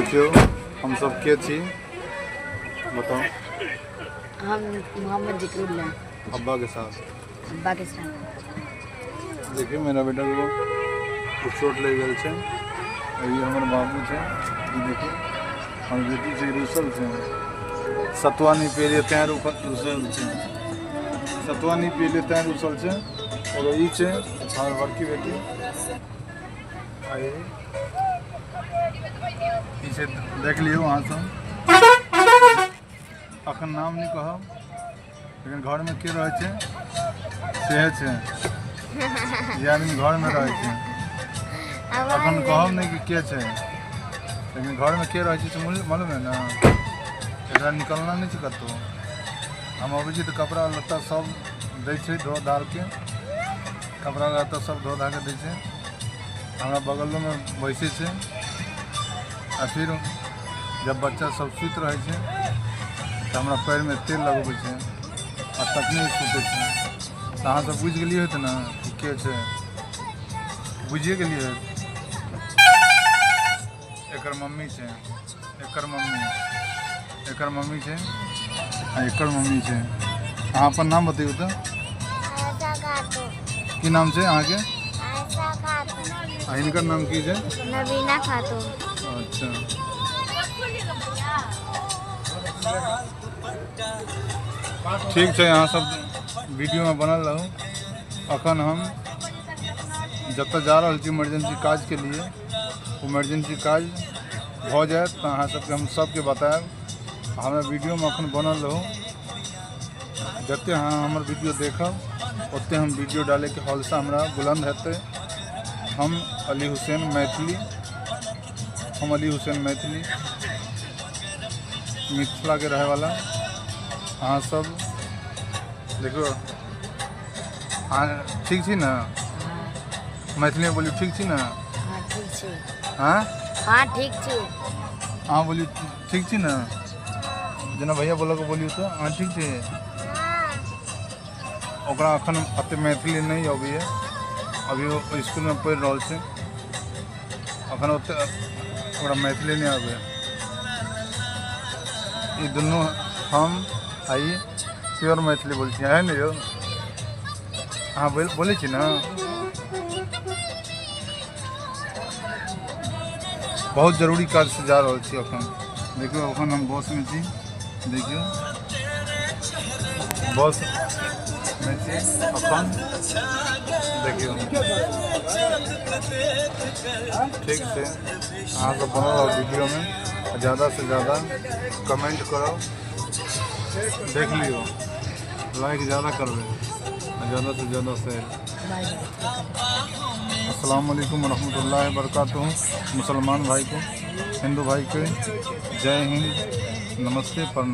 देखियौ हम सब के छी बताउ। हम मोहम्मद जिक्रुल्लाह। अब्बा के साथ। अब्बा के साथ। देखियौ मेरा बेटा को चोट लागि गेल छै। ई हमर बाबू छै, ई देखियौ हमर बेटी छै, रुसल छै, सतुआ नहि पियलियै तैं रुसल छै, सतुआ नहि पियलियै तैं रुसल छै। एगो ई छै हमर बड़की बेटी, आ ई छै देख लियौ अहाँ सब। अखन नाम नहि कहब, लेकिन घरमे के रहै छै सेहे छै, जे आदमी घरमे रहै छै। अखन कहब नहि कि के छै, लेकिन घरमे के रहै छै से मालूम है ने। एकरा निकलना नहि छै कतहु। हम अबै छी तऽ कपड़ा लत्ता सब दै छै धो धालके, कपड़ा लत्ता सब धो धा के दै छै, हमरा बगलोमे बैसै छै। आ फिर जब बच्चा सब सुति रहै छै तऽ हमरा पैरमे तेल लगबै छै आ तखने सुतै छै। तऽ अहाँ सब बुझि गेलियै होत ने कि के छै, बुझिए गेलियै होत। एकर मम्मी छै, एकर मम्मी, एकर मम्मी छै आ एकर मम्मी छै। अहाँ अपन नाम बतैयौ तऽ। की नाम छै अहाँके? आ हिनकर नाम की छै? नवीना खातून। अच्छा, ठीक छै, अहाँ सब वीडियोमे बनल रहू। अखन हम जतऽ जा रहल छी इमरजेंसी काजके लिए, इमरजेंसी काज भऽ जायत तऽ अहाँ सबके हम सबके बतायब। हमरा वीडियोमे अखन बनल रहू, जते अहाँ हमर वीडियो देखब ओते हम वीडियो डालैके हौसला हमरा बुलंद हेतै। हम अली हुसैन मैथिली, हम अली हुसैन मैथिली, मिथिलाके रहैवला। अहाँ सब देखियौ, अहाँ ठीक छी ने? मैथिलीमे बोलियौ, ठीक छी ने? हाँ ठीक छी। हाँ हाँ ठीक छी। अहाँ बोलियौ, ठीक छी ने? जेना भैया बोलक बोलियौ तऽ अहाँ ठीक छी? ओकरा अखन एते मैथिली नहि अबैए, अभी ओ इसकुलमे पढ़ि रहल छै, अखन ओते ओकरा मैथिली नहि अबैए। ई दुनू हम आ ई प्योर मैथिली बोलै छी, है ने यौ? अहाँ बोलै छी ने? बहुत जरूरी काज से जा रहल छी अखन। देखियौ अखन हम बसमे छी, देखियौ बस मे छी अखन। देखियौ ठीक छै, अहाँ सब बनल रहू वीडियोमे, ज़्यादा से ज़्यादा कमेंट करब, देख लियौ, लाइक ज़्यादा करबै, ज़्यादा से ज़्यादा शेयर। अस्सलाम वालेकुम रहमतुल्लाहि वबरकातुहू। मुसलमान भाई को, हिंदू भाई के जय हिंद, नमस्ते, प्रणाम।